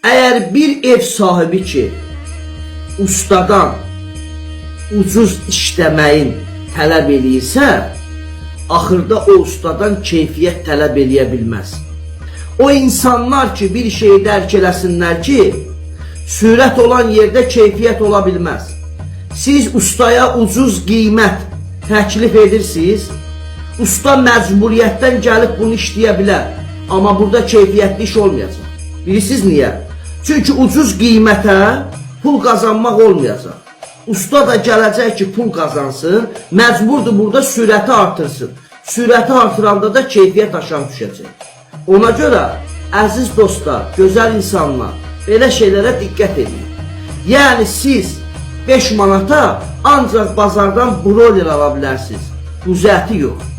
Əgər bir ev sahibi ki, ustadan ucuz işləməyin tələb eləyirsə, axırda o ustadan keyfiyyət tələb eləyə bilməz. O insanlar ki, bir şeyi dərk eləsinlər ki, sürət olan yerdə keyfiyyət ola bilməz. Siz ustaya ucuz qiymət təklif edirsiniz, usta məcburiyyətdən gəlib bunu işləyə bilər. Amma burada keyfiyyətli iş olmayacaq. Bilirsiniz niyə? Çünki ucuz qiymətə pul qazanmaq olmayacaq. Usta da gələcək ki, pul qazansın, məcburdur burada sürəti artırsın. Sürəti artıranda da keyfiyyət aşağı düşəcək. Ona görə əziz dostlar, gözəl insanlar, belə şeylərə diqqət edin. Yəni siz 5 manata ancaq bazardan broiler ala bilərsiniz. Quzu əti yox.